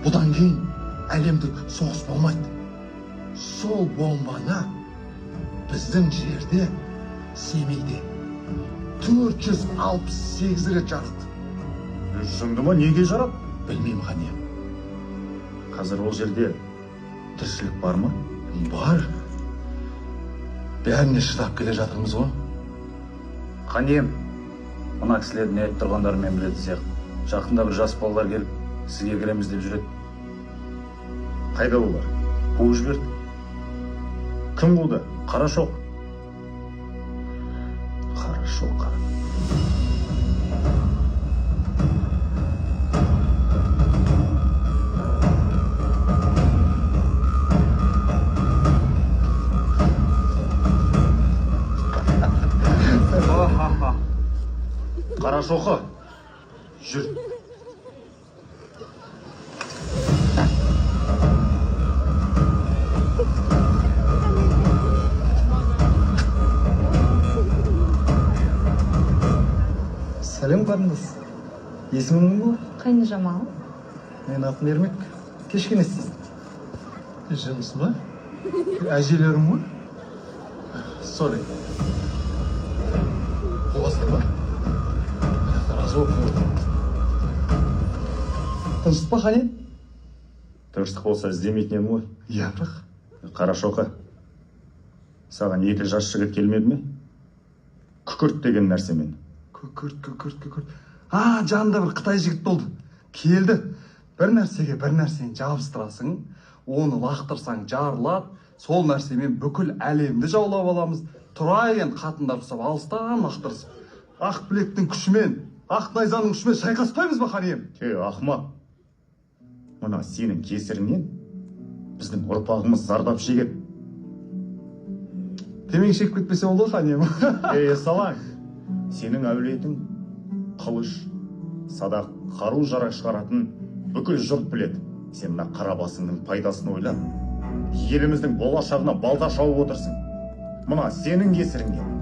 Бұдан кейін әлемдік соғыс болмайды. Сол бомбаны біздің жерде, Семейде 468 рет жарылды. Жынды ма, неге жарады? Білмеймін, хан ием. Қазір ол жерде тіршілік бар ма? Бар. Бәріне шыдап келе жатырмыз ғой. Хан ием, мына кісілердің не айтып тұрғандарын мен білетін сияқты. Жақында бір жас балалар келіп, сізге кіреміз деп жүреді. Қайда олар? Қуып жіберді. Кім қуды? Қарашоқ. Қарашоқ. Қарашоқы. Жүр. Сәлем, қарындас. Есімің кім болады? Қайныжамал. Менің атым Ермек. Кешке не істейсің? Жынысы ба? Әжелерім ғой. Сорри. Қуасың ба? Разы болып қойдым. Тыныштық па, хан ием? Тыныштық болса, іздемейтін едім ғой. Иә, бірақ. Қарашоқы, саған екі жас жігіт келмеді ме? Күкірт деген нәрсемен. Күкірт, күкірт, күкірт. А, жанында бір қытай жігіт болды. Келді. Бір нәрсеге бір нәрсені жабыстырасың, оны лақтырсаң жарылады, сол нәрсемен бүкіл әлемді жаулап аламыз. Тұра енді қатындар ұстап алыстан лақтырысып. Ақ білектің күшімен, ақ найзаның күшімен шайқаспаймыз ба, хан ием? Е, ақымақ. Мына сенің кесіріңнен біздің ұрпағымыз зардап шегеді. Темекі шегіп кетпесе болды ғой, хан ием. Ей, салаң. Сенің әулетің қылыш, садақ, қару жарақ шығаратын бүкіл жұрт біледі. Сен мына қара басыңның пайдасын ойлап, еліміздің болашағына балта шауып отырсың. Мына сенің кесіріңнен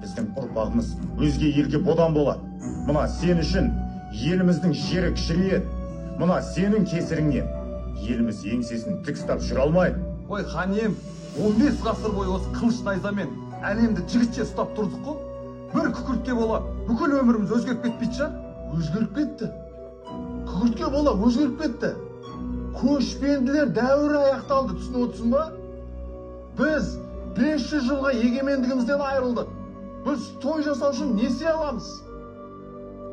біздің ұрпағымыз өзге елге бодан болады. Мына сен үшін еліміздің жері кішірейеді. Мына сенің кесіріңнен еліміз еңсесін тік ұстап жүре алмайды. Ой, хан ием, 15 ғасыр бойы осы қылыш найзамен әлемді жігітше ұстап тұрдық қой. Бір күкіртке бола бүкіл өміріміз өзгеріп кетпейтін шығар. Өзгеріп кетті. Күкіртке бола өзгеріп кетті. Көшпенділер дәуірі аяқталды, түсініп отырсың ба? Біз 500 жылға егемендігімізден айырылдық. Біз той жасау үшін несие аламыз.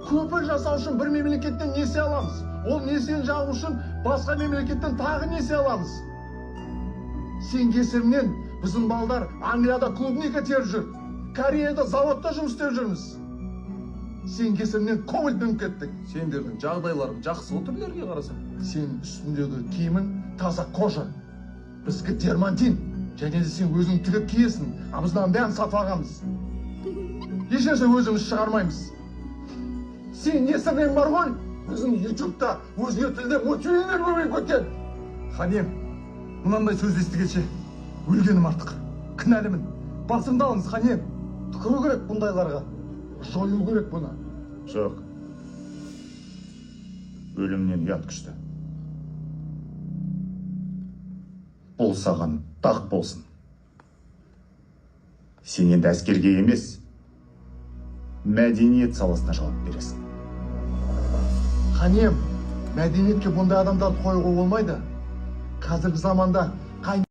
Көпір жасау үшін бір мемлекеттен несие аламыз. Ол несиені жабу үшін басқа мемлекеттен тағы несие аламыз. Сен кесірінен біздің балдар Англияда клубника теріп жүр. Кореяда заводта жұмыс істеп жүрміз. Сен кесірінен кобальт мініп кеттік. Сендердің жағдайларың жақсы ғой, түрлерге қарасаң. Сен үстіндегі киімің таза кожа. Біздікі дермантин. Және де сен өзің тігіп киесің. А біз мынаның бәрін сатып алғанбыз. Ешнәрсе өзіміз шығармаймыз. Сен кесірінен бар ғой, біздің ютубта өзге тілде мультфильмдер көбейіп кеткен. Хан ием, мынандай сөз естігенше өлгенім артық. Кінәлімін. Басымды алыңыз, хан ием. Түкіру керек бұндайларға. Жою керек бұны. Жоқ. Өлімнен ұят күшті. Бұл саған дақ болсын. Сен енді әскерге емес, мәдениет саласына жауап бересің. Хан ием, мәдениетке бұндай адамдарды қоюға болмайды. Қазіргі заманда қай